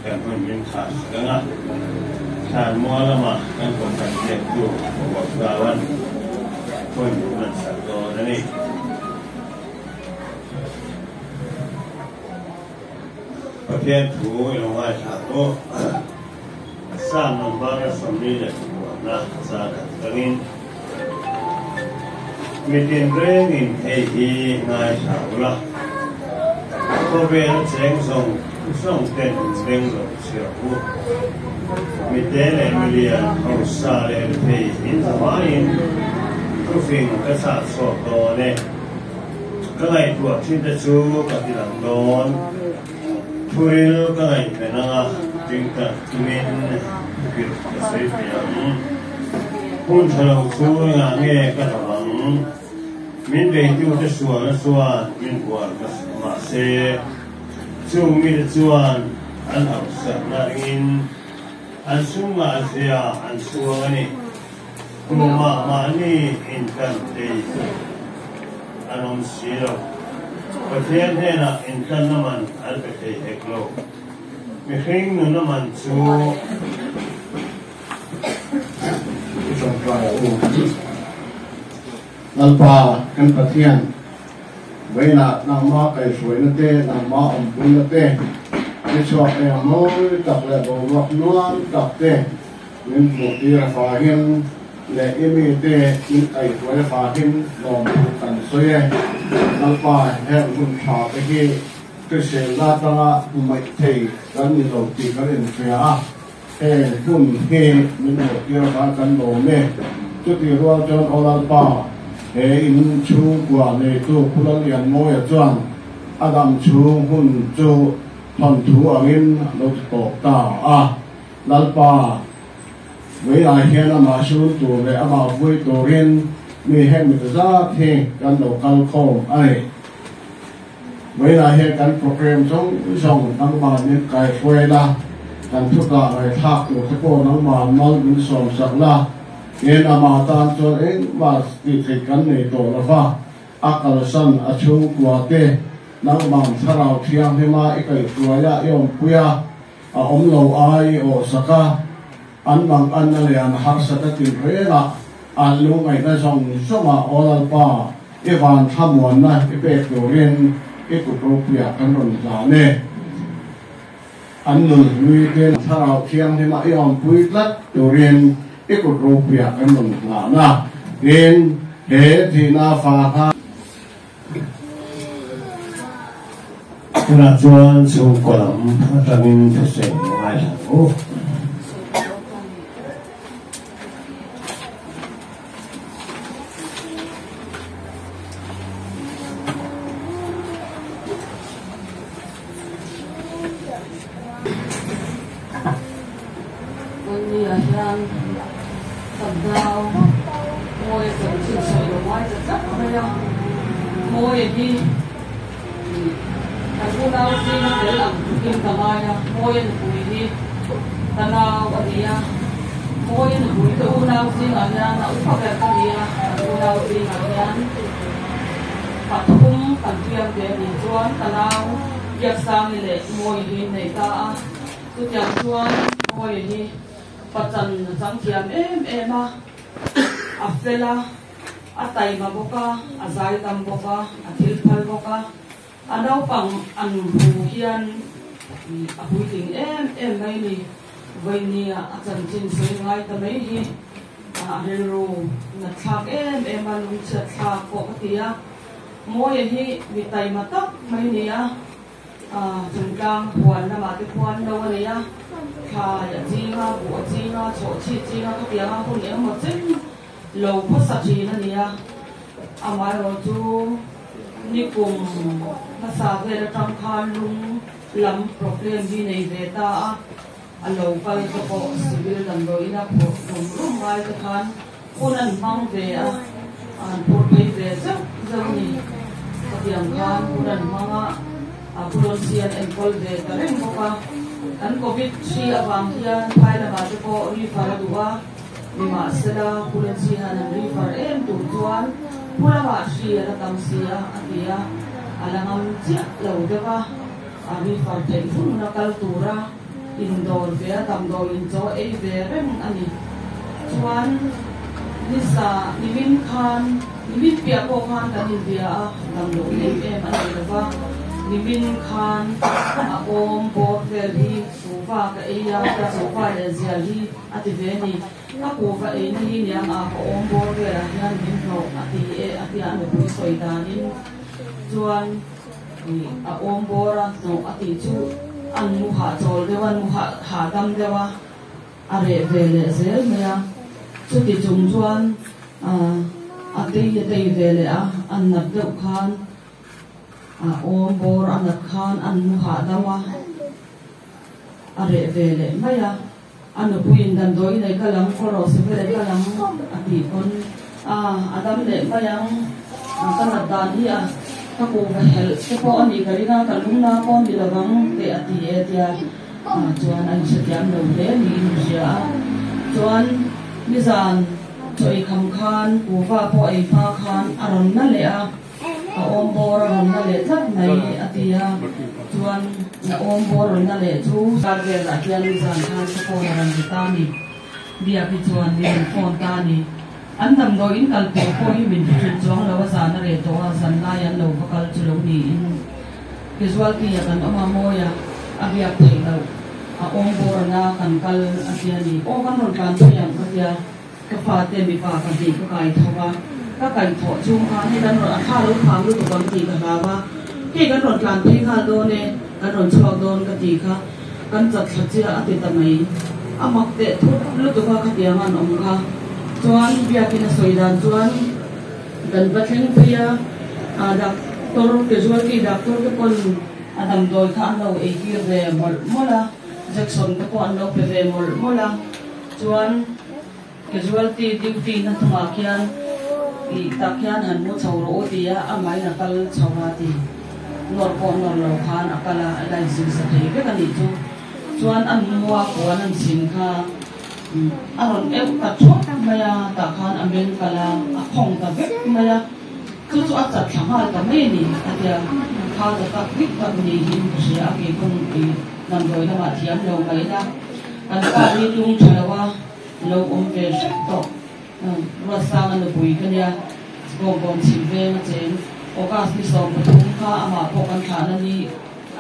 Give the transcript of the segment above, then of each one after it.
Kan hun min thlah sak ang a, thlanmual lama kan kohhran biaktu Ruatlaua'n hun min hman sak dawn a ni. Pathian thu i lo ngaithla tawh. Psalm number 41 zan khat atangin Mi tinrengin hei hi ngaithla ula, khawvel cheng zawng zawng ten beng lo chhiah u. Mite leh milian hausa leh rethei in zavaiin thufing ka chah chhuak dawn e. Ka ngaihtuah thin te chu ka ti lang dawn. Thuril ka ngaihven anga tingtat tumin thupilh ka sawi thei ang. Hun tha lo chu engah nge ka hlauh ang? Min beitute sualna chuan min hual ka mahse, chung mite chuan an hausakna ringin an sumngah zia an chhuang a ni. Tumah mahni intan thei an awm si lo. Pathian hnenah intanna man an pe thei hek lo. Mihring nuna man chu. I tawngtai a u. Lalpa kan Pathian, vawiinah nangma kaihhruaina te, nangma awmpuina te, ni chhuak eng mawi tak leh boruak nuam tak te, Min hmuhtir avangin leh i mite min kaihhruai avangin lawmthu kan sawi e. Lalpa, heng hun tha te hi hriselna atanga hmu mai thei kan ni lo tih kan inhria a, heng hun hi min hmuhtir avang kan lawm e. Chutih rual chuan aw Lalpa, he in chhungkua neitu Pu Lallianmawia chuan a dam chhung hun chu thawnthu angin a lo ti tawp ta a. Lalpa, Veiah hian amah sun tur leh amah vui turin mi heng mi zat hi kan lo kal khawm a ni. Veiah hian kan program zawng zawng nangmah min kaihruai la, kan thutah ngaihthlak tur te pawh nangmah mal min sawm sak la, tin amah tan chuan engmah tih theih kan nei tawh lo va, a kalsan a chhungkua te nangmah thlarau thianghlima i kaihruai a, i awmpui a. A awm lo ai awh sak a, an mang anna leh an harsat a tin reng a, an lungngaihna zawng zawngah Aw Lalpa, i van thlamuanna i pek turin i kut ropuiah kan rawn hlan e. An nun hlui te Thlarau Thianghlima i awmpui tlat turin i kut ropuiah kan rawn hlan a, tin, he thihna fa hna. Tunah chuan chhungkaw lam atangin thusawi ngai hlan u. Vawinia hian kan nau Mawia chanchin sawi lo ngai ta tlat mai a, Mawia hi kan unau zinga tel ang tlukin ka ngai a, Mawia nupui hi ka nau a ni a, Mawia nupui te unau zingah hian a upa ber ka ni a, kan unau zingah hian pathum kan piang ve a nih chuan ka nau Biaksangi leh Mawia hi nei ta a. Chutiang chuan Mawia hi pachan a chang thiam em em a, a fel a, a taima bawk a, a zai tam bawk a, a thil phal bawk a, a naupang an hu hian a puitling em em mai ni. Vawinia a chanchin sawi ngai ta mai hi a rilru nat thlak em em a, lungchhiat thlak pawh ka ti a. Mawia hi mi taima tak mai ni a. Chungtlang huan lamah te khuan lo a nei a, thlai a ching a, buh a ching a, chhawhchhi a ching a, khatianga hun engemaw chen lo khawsa thin a ni a. Amaherawh chu nikum hmasa vel atang khan lung lam problem hi nei ve ta a. A lo kal te pawh civil damdawiin a phurh rum rum ngai te khan hun an hmang ve a, an phur phei ve zeuh zeuh a ni. Khatiang khan hun an hmang a, a Pulonsi an enkawl ve ta reng bawk a. Kan Covid hri avang hian phai lamah te pawh refer a duh a, nimahsela Pulonsi han an refer em tur chuan phu lamah hri a la tam si a, a ti a, a la ngam chiah lo deuh a, a refer theih hun a kal tura. Indawr ve a damdawi in chaw ei ve reng a ni. Chuan nisa nimin khan nimin piah pawh khan kan inbia a, damdawi em em a nei lova, nimin khan a awm bawr vel hi kuhva ka ei a, ka kuhva leh zial hi a ti ve a ni. Ka kuhva eina hi niang a ka awm bawr velah hian min hlawh a ti e a tia a nupui sawi danin chuan A awm bawr a hnawh a tih chu an mu hah chawl deuh a, an mu hah hahdam deuh a, a reh ve leh zel mai a. Chuti chung chuan a tei a tei ve leh a, an nat deuh khan a awm bawr a nat khan an mu hahdam a, a reh ve leh mai a. A nupuiin damdawiin ei kal ang, kawr rawh se vel ei kal ang a tih pawn a a dam leh mai ang. Ka nat dan hi a ka kuhva helh te pawh a nih ka ring a, ka lungna pawh a ni lo vang teh a ti e tia chuan a inhrethiam lo hle niin ka hria a. Chuan nizan chaw ei kham khan kuhva pawh ei hma khan a rawn na leh a. A awm bawr a rawn na leh tlat mai a ti a, chuan a awm bawr rawn na leh chu kar velah hian nizan khan ka phone a rawn ri ta a ni. Biak hi chuan min rawn phone ta a ni. An damdawi in kal tur pawh hi min hrilh chuang lo a, zan a reh tawh a, zan lai an lo va kal chu lo niin casualty ah kan awm a, mawi a, a biak theih loh, a awm bawr a na kan kal a ti a ni. Aw kan rawn tlan phei ang ka tia. Ka fate mipa pahnih ka kai tho a, ka kai thawh chung khan hei kan rawn a thla lo phang lutuk ang tih ka hlau a, hei kan rawn tlan phei nghal dawn e, kan rawn chhuak dawn ka tih kha kan chat thla chiah a ti ta mai. A mak teh thut lutuk a khatiang an awm kha. Chuan biakin a sawi dan chuan kan va thleng phei a, doctor casualty doctor te pawn a damdawi kha an lo eitir ve mawlh mawlh a, injection te pawh an lo pe ve mawlh mawlh a. Chuan casualty duty na hnungah khian ih tak hian han mu chho rawh u tia a main a kal chho a ti. Nawr pawh nawr lo khan a kal a, a la inzir sa thei vek a nih chu. Chuan a mua puan an chhin kha a rawn euh ta thuak mai a, tah khan a meng kal a, a khawng ta vek mai a, chu chu a chat thla nghal ta mai a ni a tia. Kha ta tak dik tak niin ka hria a, keipawng ih damdawi lamah thiam lo mai ila. Kan pa hi tung tha lo a, lo awm ve hrep tawh. Ruatsanga nupui ka nia, Bawngkawn chhim veng a cheng. August ni 13 kha amah pawh kan thlahna ni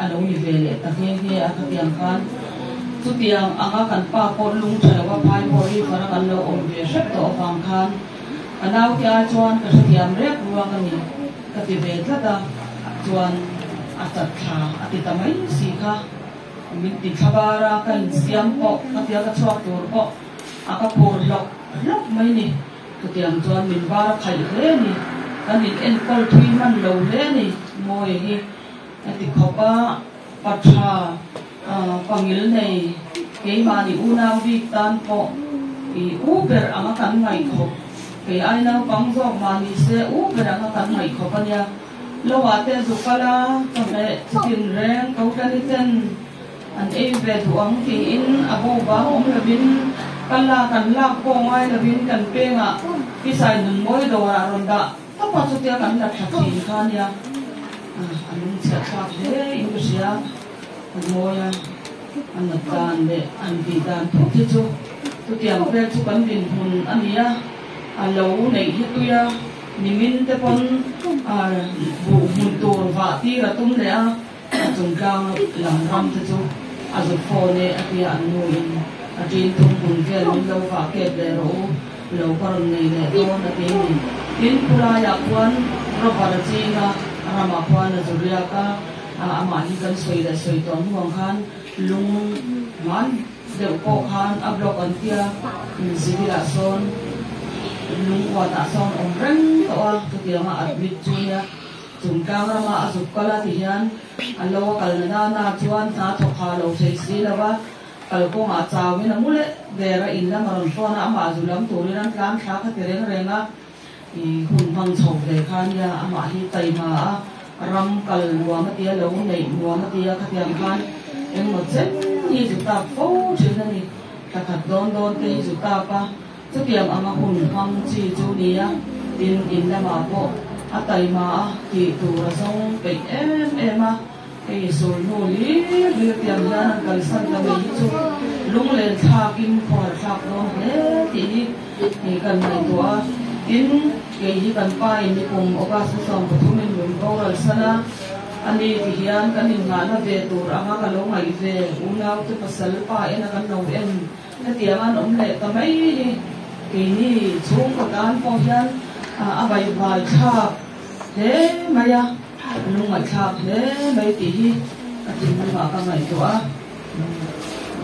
a lo ni ve leh ta nghe nghe a khatiang khan. Chutiang anga kan pa pawh lung tha lo a, phai pawh river a kan lo awm ve hrep tawh avang khan ka naute ai chuan ka hrethiam rek ruang a ni ka ti ve tlat a, chuan a chat thla a ti ta mai si kha. Min ti thla bar a, ka insiam pawh ka tia ka chhuak tur pawh a ka phur hlawk hlawk mai ni. Chutiang chuan min bar a khaih hle a ni, kan in enkawl thui hman lo hle a ni. Mawia hi a ti khawp a, pa tha pangil nei keimahni unau bik tan pawh i u ber anga kan ngaih khawp, kei ai naupang zawk mah ni se u ber anga kan ngaih khawp a nia. Lo ah te zu kal a, chawhmeh chitin reng ko tlani ten an ei ve duh ang tiin a bo vang awm lovin ka lak an lak pawh ngai lovin kan pengah Pisai nun mawi dawrah rawn dah tawp a, chutia kan la tha thin kha nia a lungchhiat thlak hle in ka hria, a mawi a, a nat dan leh an tih dan phut hi chu chutiang vel chu kan dinhmun a ni a, a lo neih hi tui a. Nimin te pawn buh hmun tur vah tir a tum leh a, a chungtlang lam ram te chu a zut phone e a tia an nu in a ṭin thum hmun vel min lo vah kep leh rawh u, lo ka rawn nei leh dawn a ti a ni. Tin, khulaiah khuan rubber a ching a, ramah khuan a zu riak a, amah hi kan sawi leh sawi tawh hnu ang khan lung hman deuh pawh khan a block an tia civil ah sawn lung uat ah sawn awm reng tawh a chutianga admit chu nia chungtlang rama a zuk kal a ti hian a lo a kal na nana chuan hna thawk ha lo thei si lo a Kalkawngah chauin a mu leh der a, in lam a rawn phone a, amah zu lam turin an tlan thla kha ti reng reng a, i hun hmang chho ve kha nia, amah hi taima a, ram kal nuam a tia, lo neih nuam a tia, khatiang khan engmaw chen hi zu tap fo thin a ni, thla khat dawn dawn te hi zu tap a, chutiang anga hun hmang chi chu nia, tin in lamah pawh a taima a tih tur a zawng peih em em a. Hei sulhnu hlir hlir tiang hian an kalsan ta mai hi chu lunglen thlakin khawhar thlak dawn hle tih hi hei kan ngaihtuah a. Tin, kei hi kan pa in nikum August ni 13 in min boral san a, ani ti hian kan innghahna ve tur anga ka lo ngaih ve, unaute pasal pa en a kan lo en hetiang an awm leh ta mai hi keini chhungkaw tan pawh hian a vaivai thlak hle mai a. Lungngaihthlak hle mai tih hi ka thinlungah ka ngaihtuah a,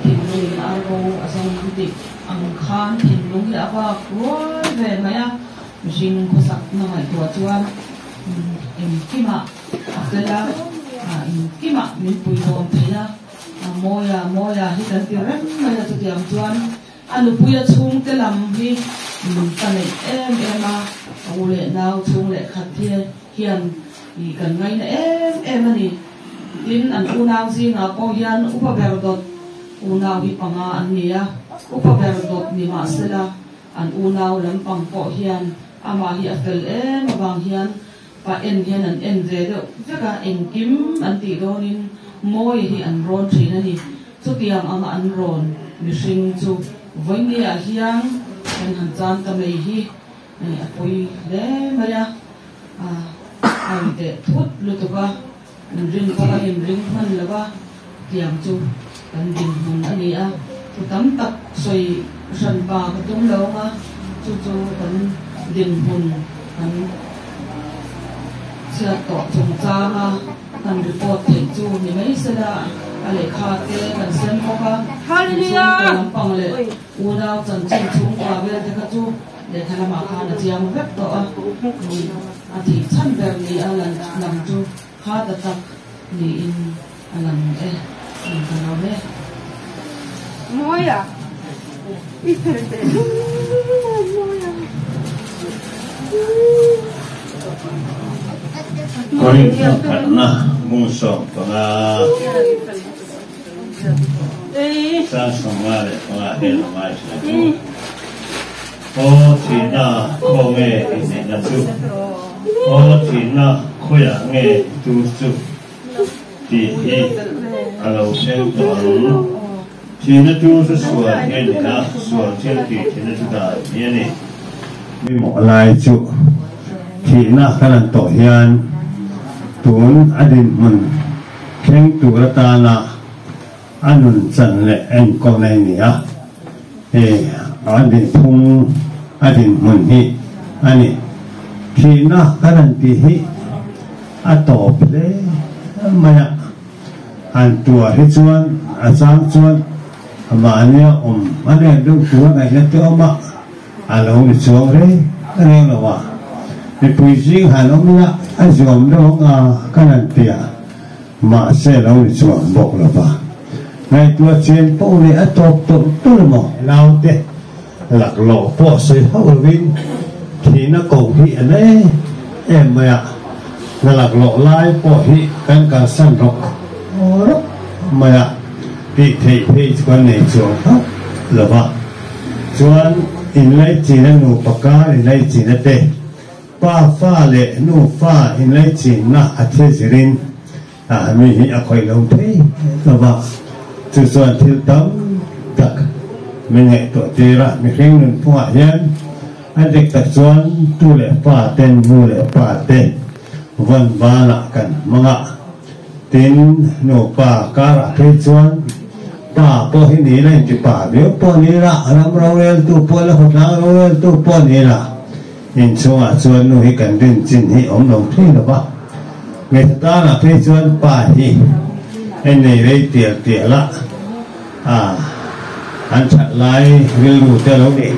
thinlungin a ro a zawng ang tih ang khan thinlung hi a vak rual ve mai a, mihring khawsakna ngaihtuah chuan engkimah a fel a, engkimah min pui dawn thei a, Mawia Mawia hi kan ti reng mai a, chutiang chuan A nupuia chhungte lam hi ka neih em em a, a u leh nau chhung leh khat hi hian kan ngaina em em a ni. Tin, an unau zingah pawh hian upa ber dawt unau hi panga an ni a, upa ber dawt ni mahsela an unau lampang pawh hian amah hi a fel em avang hian pa en hian an en ve deuh vek a, engkim an tih dawnin mawi hi an rawn thin a ni. Chutiang anga an rawn mihring chu vawinia hian kan han chan ta mai hi a pawi hle mai a, a ri teh thut lutuk a, inrin pawh a inring hman lo va, tiang chu kan dinhmun a ni a, thu tam tak sawi hran pa ka tum lo ang a, chu chu kan dinhmun kan chhiat tawh chungchang a. Kan report theih chu ni mai sela a lehkha te kan sem bawk a, chhungkaw lampang leh unau chanchin chhungkua vel te kha chu lehkha lamah khan a chiang vek tawh a, a thih chhan ber ni a lam chu kha ta tak niin a lang e, an ka lo e. Mawia i fel teh Mawia. Korinth pakhatna bung 15 chang 55 hian a ngaithla chu, Aw thihna khaw nge i hnehna chu? Aw thihna khawiah nge i tur chu? Tih hi a lo thleng tawh ang. Thihna tur chu sual hi a ni a, sual thil tih thihna chu dan hi a ni. Mi mawh lai chu thihna kan han tawh hian tun a dinhmun thleng tur atana a nun chan leh enkawlna hi ni a, hei a dinphung a dinhmun hi a ni. Thihna kan han tih hi a tawp hle mai a. An tuar hi chuan a chang chuan mahnia awm a nen deuh tur a ngaihna te awm a, a lo ni chuang reng reng lo a. Mipui zing han awm ila a zuam deuh ang a kan han ti a, mahse a lo ni chuang bawk lo va. Ngaihtuah chian pawh leh a tawp tawlh tawlh emaw naute laklawh pawh sawi hauh lovin thihna koh hi a na em em mai a, na laklawh lai pawh hi kan kalsan rawk rawk mai a, tih theih phei chu kan nei chuang hauh lo va. Chuan inlaichin a nupa kar inlaichin a te, pa fa leh nu fa inlaichinna a thil zirin A mi hi a khawih lo thei lo va, chu chuan thil tam tak min ngaihtuah tir a. Mihring nunphungah hian a dik tak chuan tu leh pa ten nu leh pa te vawn banah kan hmang a, tin nupa karah phei chuan pa pawh hi ni la inti pa viau pawh ni la, ram roreltu pawh la khawtlang roreltu pawh ni la, Inchhungah chuan nu hi kan rin chin hi awm lo thei lo va, hmeichhe tanah phei chuan pa hi hei nei rei tial tial a, a an that lai rilru te lo ni.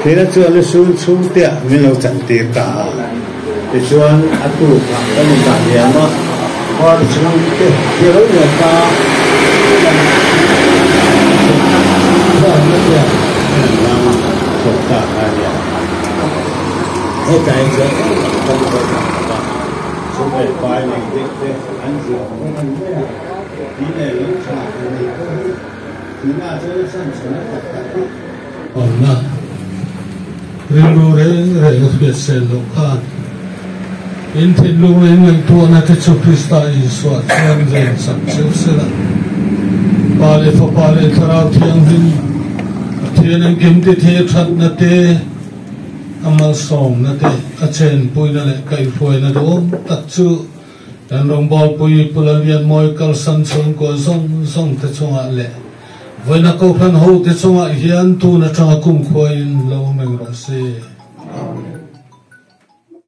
Thina chuan lu sun chhungteah min lo chan tir ta a, tichuan a tukah kan indah liam a, khua te chhungte hi a lo lian ta a. Hetah hi chuan engmah kan hawi tak tak a, sum leh pai nei deuh te an zir ang a ni mai a, tih leh lo tha han neih pawh hi thihna chuan a chhan chhan a tak tak a. Awmna rilru reng reng a hriat sel loh khan in thinlung leh ngaihtuahna te chu Krista Isua chuan ven sak cheu sela. Pa leh Fapa leh Thlarau Thianghlim Pathian engkim ti thei a thatna te, A malsawmna te, a chenpuina leh kaihhruaina duhawm tak chu kan rawngbawlpui Pu Lallianmawi kalsan chhungkaw zawng zawng te chungah leh vawiina Kohhran hote chungah hian tun atanga kumkhua in lo awm reng rawh se.